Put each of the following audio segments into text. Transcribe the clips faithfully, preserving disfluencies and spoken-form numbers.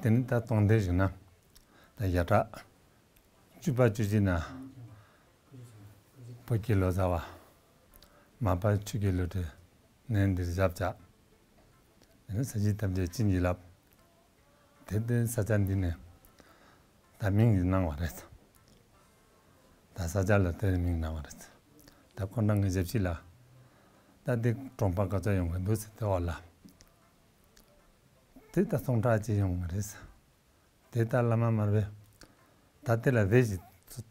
དེ་ནི་ད་སྟོང་སྡེ་ཞིག་ན་ད་ཡ་གྲགས་བཅུ་པ་བཅུ་གཅིག་ན་བོད་ཀྱི་ལོ་ཙཱ་བ་མར་པ་ཆོས་ཀྱི་བློ་གྲོས་ནས་འདིར་ཞབས་བཅགས། དེ་ནི་ས་བྱི་ཐམས་ཅད་བྱིན་གྱིས་བརླབས། དེ་ལྟའི་ས་ཆ་འདི་ནས་ད་མིང་ཡང་གནང་བ་རེད། ད་ས་ཆ་ལ་དེ་ནས་མིང་གནང་བ་རེད། ད་ཁོང་རང་གི་ཞབས་ཕྱི་ལ་ད་དེ་གྲོང་པ་ག་ཚོད་ཡོང་གི་འདུག་ཟེར་དེ་འོག་ལ་དེ་ད་སྟོང་ཕྲག་གཅིག་ཡོང་གི་རེད། དེ་ལྟར་བླ་མ་མར་པས་ད་དེ་ལ་དེ་ཞིག་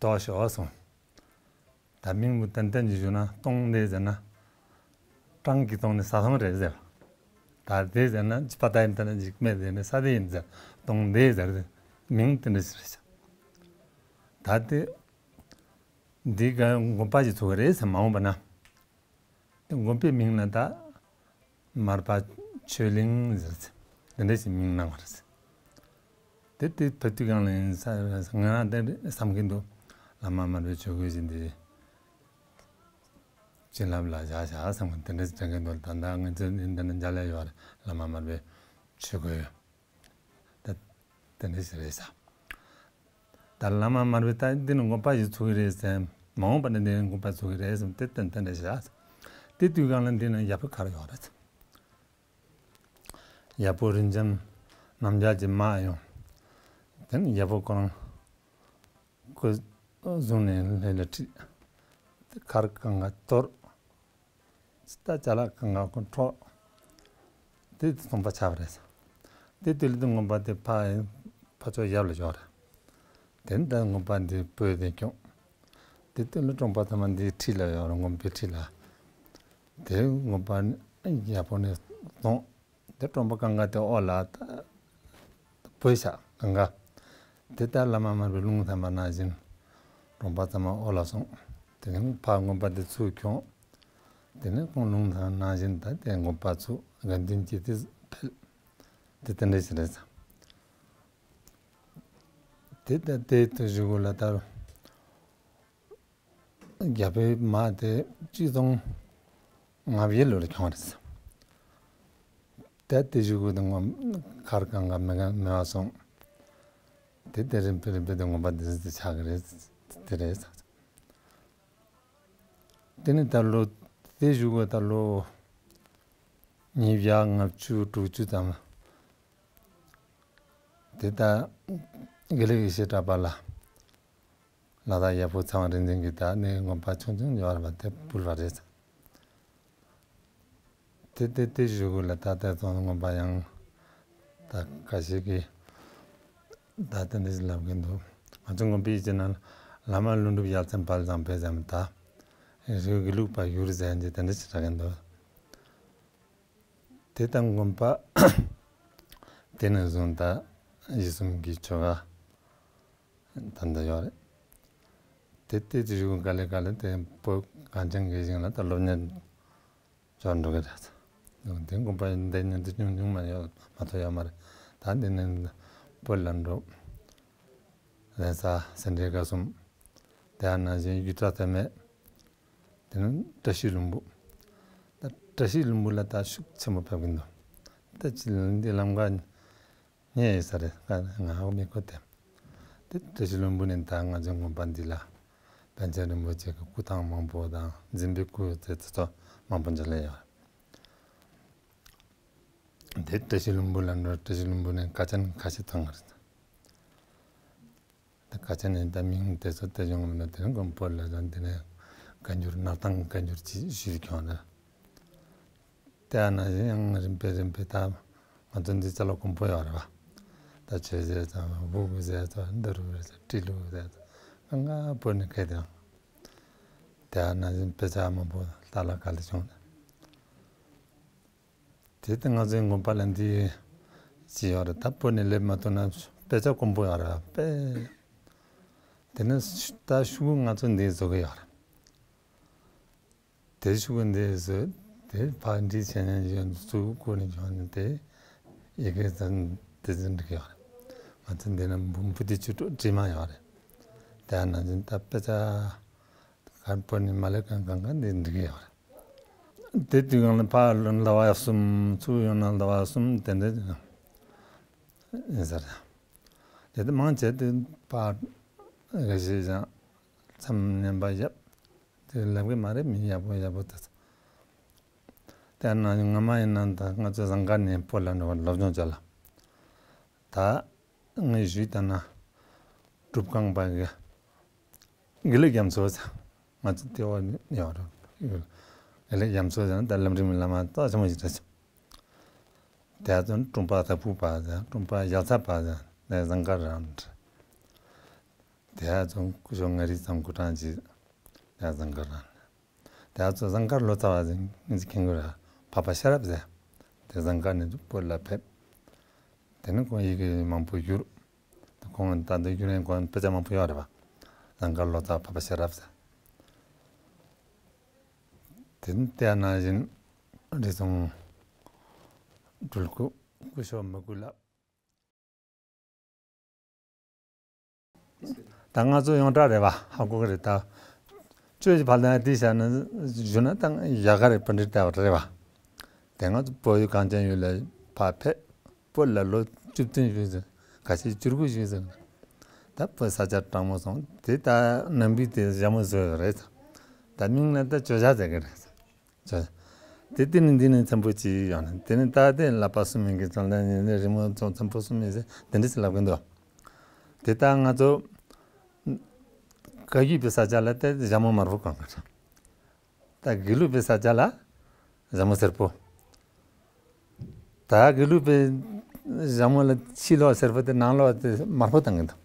དོགས་ཤོག་གསུངས། ད་མིང་པོ་ཏན་ཏན་གྱི་ཞུ་ན་སྟོང་སྡེ་ཟེར་ན། གྲངས་ཀྱི་སྟོང་ནི་ས་སྟོང་རེད་ཟེར། ད་སྡེ་ཟེར་ན་ཅི་པ་ད་ཡིན་ད་ན་འཇིགས་མེད་ཟེར་ནས་ས་སྡེ་ཡིན་ཟེར། སྟོང་སྡེ་ཟེར་ཏེ་མིང་དེ་འདྲ་ཞིག་རེད་ཤག་ད་དེ་འདི་ག་དགོན་པ་ཞིག་ཚུགས་ཀྱི་རེད་ཟེར་མ་འོངས་པ་ན། དེ་དགོན་པའི་མིང་ལ་ད་མར་པ་ཆོས་གླིང་ཟེར་ཚེ་དེ་འདྲ་ཞིག་མིང་གནང་བ་རེད། དེ་དེ་བོད་དུས་སྒང་ལ་ཡིན་ས་ང་རང་དེ་བསམ་གྱི་འདུག་བླ་མ་མར་པའི་ཆོས་གོས་ཞིག་འདི་བྱིན་རླབས་ལ་བཞག་བཞག་བསམ་གྱི་དེ་འདྲ་ཞིག་དྲན་གྱི་འདུག་ད་ལྟ་ང་ཚོའི་འདི་འདི་ནས་མཇལ་ཡ་ཡོད་རེད། བླ་མ་མར་པའི་ཆོས་གོས་ད་དེ་འདྲ་ཞིག་རེད་ཤག་ད་བླ་མ་མར་པས་ད་འདི་ནི་དགོན་པ་ཞིག་ཚུགས་ཀྱི་རེད་ཟེར། མ་འོངས་པ་ན་འདི་ནི་དགོན་པ་ཚུགས་ཀྱི་རེད་ཟེར་དེ་ཏན་ཏན་རེད་ཤག་དེ་དུས་སྒང་ལ་འདི་ན་ཡ་ཕོ་ག་རེ་ཡོད་རེད། ཡ་ཕོ་རིན་ཆེན་རྣམ་རྒྱལ་གྱི་མ་ཡོང་། དེ་ནི་ཡ་ཕོ་ཁོ་རང་སྐུ་བཟུང་ནས་ལྷས་ལ་ཁྲིད། དེ་མཁར་གང་ག་གཏོར། ད་ཅ་ལག་གང་ག་ཁོ་འཕྲོག་དེ་སྟོང་པ་ཆགས་པ་རེད། དེ་དུས་ལ་དེ་དགོན་པ་དེ་ཕ་ཕ་ཕྱོགས་ཡབ་ལ་ཡོད་རེད། དེ་ནས་ད་དགོན་པ་འདི་སྤོས་དེ་སྐྱོང་། དེ་དུས་ལ་གྲོང་པ་ཚང་མ་འདི་འཁྲིས་ལ་ཡོད་རེད། དགོན་པའི་འཁྲིས་ལ། དེ་དགོན་པ་ཡག་པོ་ནས་བཙོང་། དེ་གྲོང་པ་གང་ག་དེ་འོག་ལ་ད་སྤོས་བཞག་གང་ག་དེ་ལྟར་བླ་མ་མར་པའི་ལུང་བསྟན་པ་ནང་བཞིན་གྲོང་པ་ཚང་མ་འོག་ལ་སོང་། དེ་ནས་ཕར་དགོན་པ་དེ་ཚུར་ཁྱོངས། དེ་ནས་ཁོང་ལུང་བསྟན་ནང་བཞིན་ད་དེ་དགོན་པ་ཚུར་དགའ་ལྡན་གྱི་དེ་འཕེལ། དེ་དེ་འདྲ་ཞིག་རེད་ཟེར། དེ་ལྟར་དེ་དུས་གཞུག་གུ་ལ་ད་རྒྱལ་པོའི་མ་དེ་གཅིག་སྟོང་ལྔ་བརྒྱ་ལོ་ལ་ཁྱོངས་རེད། དེ་དེ་གཞུག་གུ་དང་མཁར་གང་ག་མེ་ག་མེ་བ་སོང་། དེ་དེ་རིམ་པས་རིམ་པས་དེ་དགོན་པ་དེ་ཚོ་དེ་ཆགས་ཀྱི་རེད། དེ་རེད། དེ་ནས་ད་ལོ་དེ་གཞུག་གུ་ད་ལོ་ཉིས་བརྒྱ་ལྔ་བཅུ་དྲུག་ཅུ་ཙམ་ལ། དེ་ལྟར་དགེ་ལེགས་ཡེ་ཤེས་གྲགས་པ་ལ་ལ་དྭགས་ཡ་ཕོ་ཚེ་དབང་རིག་འཛིན་གྱིས་ད་ནི་དགོན་པ་ཆུང་ཆུང་ཡོད་རེད་པ་དེ་ཕུལ་བ་རེད། དེ་དེ་དེ་གཞུག་གུ་ལ་ད་ལྟ་ཙོང་དགོན་པ་ཡང་ད་ཁ་ཤས་ཀྱིས་ད་ལྟ་འདི་ལབ་གིན་འདུག་ང་ཚོ་དགོན་པའི་ཕྱི་ནང་བླ་མ་ཀླུ་སྒྲུབ་ཡབ་མཚན་དཔལ་བཟང་ཕེབས་ཙམ་ད་རིགས་དགེ་ལུགས་པ་ཡུལ་ཟེར་གྱི་དེ་འདྲ་ཞིག་གྲགས་གིན་འདུག་དེ་ལྟར་དགོན་པ་དེ་ནས་བཟུང་ད་ཡིད་གསུམ་གྱི་ཆོ་ག་ད་ལྟ་ཡོད་རེད། དེ་ལྟའི་དུས་གཞུག་ག་ལེ་ག་ལེ་དེ་བོད་གངས་ཅན་གྱི་ཞིང་ལ་ད་སློབ་གཉེར་འབྱོར་འགྲོ་གི་རེད། དེ་དགོན་པ་འདི་ཉིན་དུ་ཉུང་ཉུང་མ་ཡོད་མ་གཏོགས་ཡོད་མ་རེད། ད་འདི་ནས་བོད་ལ་འགྲོ། གདན་ས་སེ་འབྲས་དགའ་གསུམ། དེ་ནང་བཞིན་གཡུ་སྒྲ་ཚད་མེད། དེ་ནས་བཀྲ་ཤིས་ལྷུན་པོ། ད་བཀྲ་ཤིས་ལྷུན་པོ་ལ་ད་ཤུགས་ཆེན་པོ་ཕེབས་ཀྱི་འདུག་ད་ཅི་འདི་ལམ་ཁ་རྙེད་ཡོད་ས་རེད། ང་ཧ་གོ་མི་གོ་དེ། དེ་བཀྲ་ཤིས་ལྷུན་པོ་ནས་ད་ང་ཚོའི་དགོན་པ་འདི་ལ་པཎ་ཆེན་རིན་པོ་ཆེ་གི་སྐུ་ཐང་མང་པོ་དང་འཛིན་པའི་སྐུ་དེ་ཚོ་མང་པོ་མཇལ་ཡོད། དེ་བཀྲ་ཤིས་ལྷུན་པོ་ལ་འགྲོ། བཀྲ་ཤིས་ལྷུན་པོ་ནས་དཀའ་ཆེན་ཁ་ཤས་མཐོང་གི་རེད། ད་དཀའ་ཆེན་ནས་ད་མིང་དེ་ཚོ་དེ་ཡོང་མི་འདུག་དེ་རིང་དགོན་པ་ལ་ད་འདི་ནས་བཀའ་འགྱུར་སྣར་ཐང་བཀའ་འགྱུར་ཅིག་ཞུས་ཀྱང་ན། དེ་ནང་བཞིན་ཡང་རིམ་པས་རིམ་པས་ད་ང་ཚོ་འདི་ཅ་ལག་དཀོན་པོ་ཡོད་རེད་པ། ད་ཆོས་ཟེར་ཙང་དབུ་གུ་ཟེར་ཙང་འདི་རུ་ཟེར་ཙང་ཏི་ལུ་ཟེར་ཙང་གང་ག་བོད་ནས་སྐད་དེ། དེ་ནང་བཞིན་དཔེ་ཆ་མང་པོ་ལྟ་ལ་ག་ལ་བྱུང་ན། དེ་ལྟ་ང་ཚོའི་དགོན་པ་ལ་འདི་ཅི་ཡོད་རེད། ད་བོད་ནས་སླེབས་མ་ཐུབ་ན་དཔེ་ཆ་དཀོན་པོ་ཡོད་རེད་པས། དེ་ནས་ད་ཤོག་གུ་ང་ཚོ་འདི་བཟོ་གི་ཡོད་རེད། དེ་ཤོག་གུ་འདི་བཟོས་དེ་ཕར་འབྲི་བྱས་ནས་ཡོད་ཚུལ་བཀོད་ནས་ཡོང་ནས་དེ་ཡི་གེ་ཙམ་དེ་ཙམ་འབྲི་གི་ཡོད་རེད། ང་ཚོ་འདི་ན་འབུམ་པོ་ཏི་བཅུ་དྲུག་བྲིས་མ་ཡོད་རེད། དེ་ནང་བཞིན་ད་དཔེ་ཆ་ག་བོད་ནས་མ་སླེབས་གོང་གང་ག་འདི་འབྲི་གི་ཡོད་རེད། དེ་དུས་སྒང་ལ་ཕར་ལོན་ཟླ་བ་གསུམ་ཚུར་ཡོང་ན་ཟླ་བ་གསུམ་དེ་འདྲ་ཡིན་ས་རེད། དེ་དེ་མང་ཆེ་དེ་པར་ག་ཞིག་ཀྱང་མཚམས་བསྣན་པ་བཞག་དེ་ལབ་གི་མ་རེད། མི་ཡག་པོ་ཡག་པོ་དེ་ཚོ། དེ་ན་ང་མ་ཡིན་ན་ད་ང་ཚོ་ཟངས་དཀར་ནས་སྤོ་ལགས་འགྲོ་བར་སློབ་སྦྱོང་བྱ་ལ། ད་ངས་ཞུས་ལྟ་ན་སྒྲུབ་ཁང་པ་གི་དགེ་ལེགས་རྒྱ་མཚོ་ཟེར། ང་ཚོ་ལྟེ་བ་ནས་ཡོད་རེད། དགེ་ལེགས་རྒྱ་མཚོ་ཟེར་ན་ད་ལམ་རིམ་བླ་མ་རྩ་ཆེན་པོ་ཞིག་རེད། དེ་ཚོ་སྤྲུལ་པ་ལྷ་ཕུག་པ་ཟེར། སྤྲུལ་པ་ཞལ་ཚ་པ་ཟེར། ནས་ཟངས་དཀར་རང་རེད། དེ་ཚོ་སྐུ་ཞབས་མངའ་རིས་ཚང་སྐུ་ཕྲེང་རྗེ་ནས་ཟངས་དཀར་རང་རེད། དེ་ཚོ་ཟངས་དཀར་ལོ་ཙཱ་བ་ཟེར་ངེད་ཀྱི་མཁན་གྱི་ར་འཕགས་པ་ཤེས་རབ་ཟེར། དེ་ཟངས་དཀར་ནས་བོད་ལ་ཕེབས། དེ་ནས་ཁོང་ཡི་གེ་མང་པོ་བསྒྱུར། དེ་ཁོང་ད་ལྟ་བསྒྱུར་མཁན་ཁོང་དཔེ་ཆ་མང་པོ་ཡོད་རེད་པ། ཟངས་དཀར་ལོ་ཙཱ་བ་འཕགས་པ་ཤེས་རབ་ཟེར། དེ་ནས་དེ་ནང་བཞིན་རི་ཚང་སྤྲུལ་སྐུ་སྐུ་ཞབས་མི་སྐུ་ལགས། ད་ང་ཚོ་ཡོངས་གྲགས་རེད་པ། ཧ་གོ་གི་རེད་ད། བཅོས་ཀྱི་བར་དང་དེ་བྱས་ན་ཞུ་ན་ད་ཡག་ག་རེད། པཎྜི་ཏ་བ་རེད་པ། དེ་ང་ཚོ་བོད་ཡུལ་གངས་ཅན་ཡུལ་ལ་ཕར་ཕེབས། བོད་ལ་ལོ་བཅུ་བདུན་བཞུགས་ཟེར། ཁ་ཤས་བཅུ་དགུ་བཞུགས་ཟེར། ད་བོད་ས་ཆ་གྲང་མོ་སོང་། དེ་ད་ནམ་བི་དེ་ཞྭ་མོ་བཟོས་རེད། ད་མིང་ལ་ད་བཅོས་བྱ་ཟེར་གི་རེད། བཅོས་བྱ། དེ་དེ་ནི་འདི་ནི་ཚན་པོ་གཅིག་ཡོང་ནས། དེ་ནི་ད་དེ་ལག་པ་གསུམ་མིན་གྱི་ཙམ་ལ་ནི་ནི་རི་མོ་ཚོ་ཚན་པོ་གསུམ་མིན་ཟེར་དེ་འདྲ་ཞིག་ལབ་གི་འདུག་དེ་ད་ང་ཚོ་བཀའ་བརྒྱུད་པའི་ས་ཆ་ལ་དེ་ཞྭ་མོ་དམར་པོ་གང་གི་རེད། ད་དགེ་ལུགས་པའི་ས་ཆ་ལ་ཞྭ་མོ་སེར་པོ། ད་དགེ་ལུགས་པའི་ཞྭ་མོ་ལ་ཕྱི་ལོགས་སེར་པོ་དེ་ནང་ལོགས་དེ་དམར་པོ་བཏང་གི་འདུག་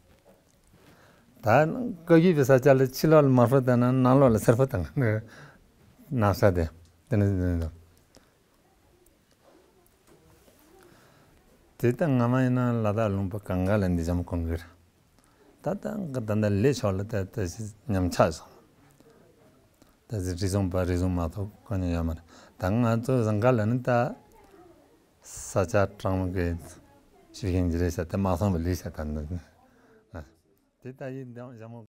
ད་བཀའ་བརྒྱུད་པའི་ས་ཆ་ལ་ཕྱི་ལོགས་ལ་དམར་པོ་བཏང་ན་ནང་ལོགས་ལ་སེར་པོ་བཏང་གི་འདུག་ནག་ཤ་དེ་དེ་ནི་དེ་ནི་འདུག་དེ་ལྟ་སྔ་མ་ཡིན་ན་ལ་དྭགས་ལུང་པ་གང་ག་ལ་འདི་ཞྭ་མོ་གོན་གི་རེད། ད་ལྟ་ད་ལྟ་ལས་ཆོག་ལ་ད་ད་ཞིག་ཉམས་ཆག་སོང་། ད་ཞིག་རི་བཟུང་པ་རི་བཟུང་མ་གཏོགས་གང་ཡང་ཡོད་མ་རེད། ད་ང་ཚོ་ཟངས་དཀར་ལ་ནི་ད་ས་ཆ་གྲང་མོ་གི་ཤུལ་ཤིང་ཅི་རེད་ཤག་ད་མ་སོང་བ་ལས་ཤག་ད་འདི་དེ་ལྟ་ཡིན་ད་ཞྭ་མོ།